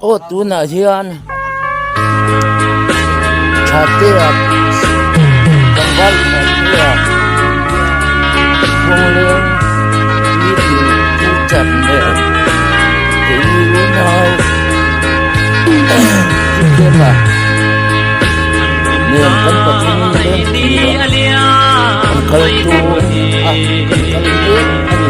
Aw tunah hian Thatea tlangval Thatea Khuangleng meeting thu chak nen keini unau Thikema nen kan pathum leng tura kan kal dawn a kan kal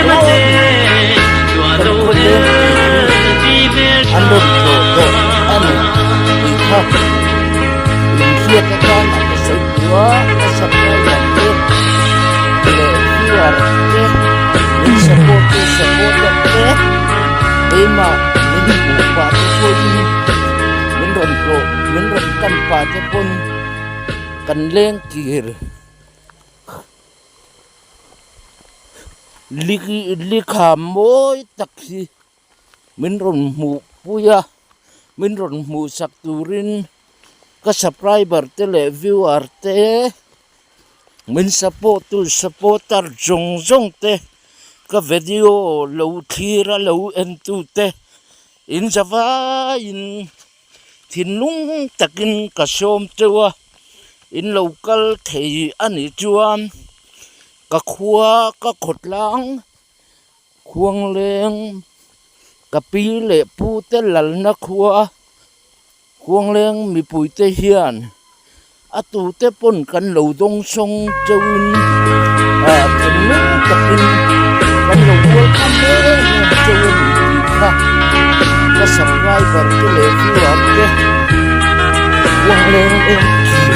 mek a ni. An rawn tlawh tawh a ni tih kha inhriat atan a ka sawi duh a, ka subscriber te leh viewer te min support tu supporter te keimah min hmuh pah te pawhin min rawn tlawh min rawn kan pah te pawn kan leng kir. Likha mawi tak hi min rawn hmuh pui a min rawn hmuh sak turin ka subscriber te leh viewer te min support tu supporter zawng zawng te ka video lo thlir a lo en tu te in zavaiin thinlung takin ka sawm teuh a in lo kal thei a nih chuan ka khua ka khawtlang. Khuangleng ka pi leh pu te lalna khua Khuangleng mipui te hian a tute pawn kan lo dawng sawng cheuhin ah thinlung takin kan lo welcome em em cheu a ni tih kha ka subscriber te leh viewer te Khuangleng em khi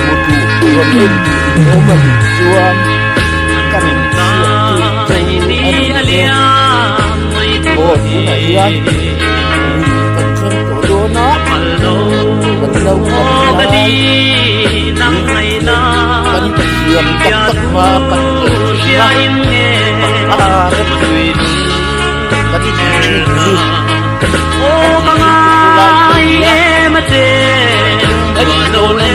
hmu duh rawn en duh in awm a nih chuan kan. hian lui kan thleng tawh dawn a, kan naupan lai kan pathiam tak tak hma kan kal thin a, pangpar kan tih thin hi kan thil lai pawh nia daih dawn a ni.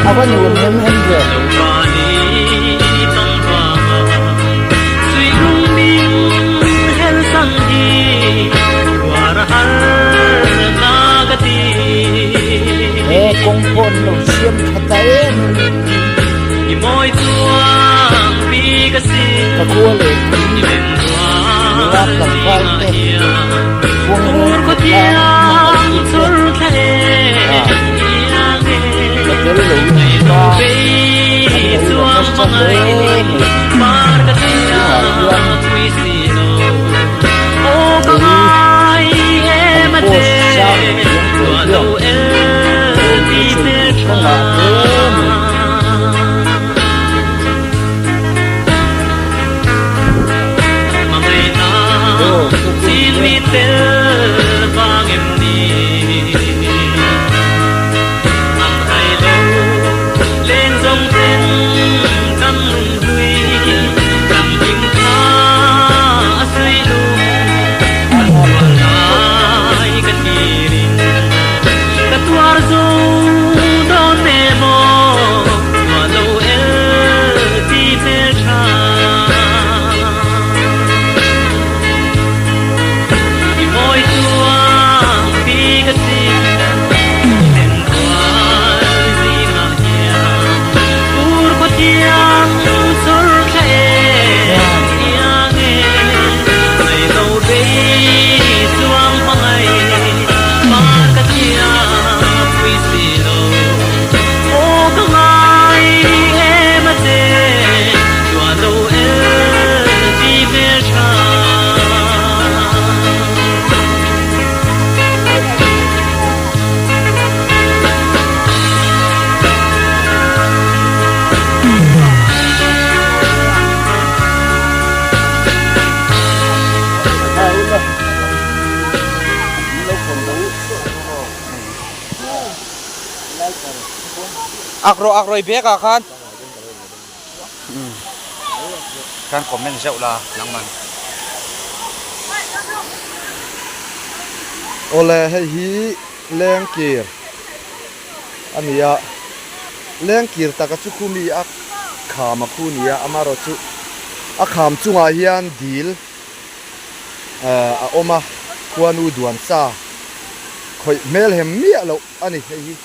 A va nuam hem hem ve. He kawng pawh an lo siam tha ta em ka khua leh tui nula tlangval te khuang reng khawtlang hmangaih tu te ah ka tel lo in ta an lo la nasa hle mai tunah hian kei an post sang thiam tawh hian lawmthu sawi tur ka ngah hle mai. Aw ka kum te. Ak rawh ak rawh i bag ah khan khan comment zeuh la nangman. Awle hei hi lengkir a ni a lengkir taka chu khu mi a kham a khu ni a amaherawhchu a kham chungah hian dil eh a awm a khuanu duan sa khawih hmel hem miah loh a ni hei hi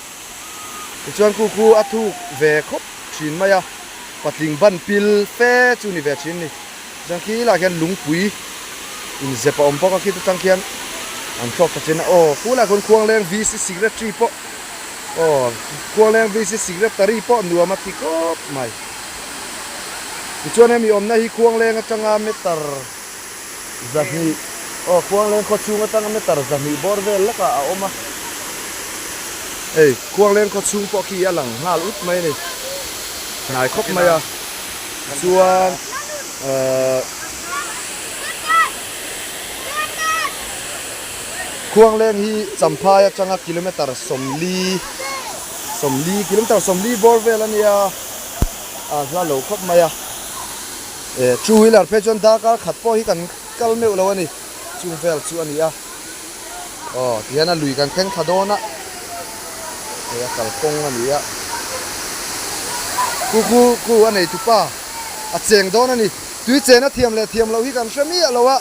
tichuan khu khu a thuk ve khawp thin mai a patling ban pil fe chu ni ve thin a ni chuan khi lah khian lungpui inzep a awm bawk a khit atang khian an thlawk ta chin a aw khu lah khawn khuangleng VC secretary pawh aw khuangleng VC secretary pawh nuam a ti khawp mai tichuan hemi awmna hi khuangleng atanga meter zahnih aw khuangleng khaw chhung atanga meter zahnih bawr vel lekah a awm a hei khuangleng khaw chhung pawh khi a lang nghal ut mai a ni hnai khawp mai a chuan ahh khuangleng hi champhai atanga kilometer sawmli sawmli kilometer sawmli bawr vel a nia a hla lo khawp mai a. Eh two wheeler phei chuan darkar khat pawh hi kan kal meuh lo a ni chung vel chu a ni a aw tihian a lui kan thleng thla dawn a. Hei a kalkawng a ni a, khu khu khu a nei tupa a cheng dawn a ni. Tui chen a thiam leh thiam loh hi kan hre miah lo a,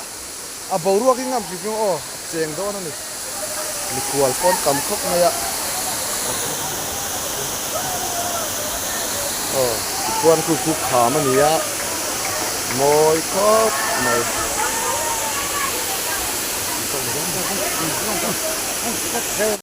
a boruak hi ngam hrim hrim aw a cheng dawn a ni. Mikhual pawn tam khawp mai a, aw tichuan khu khu kham a ni a, mawi khawp mai.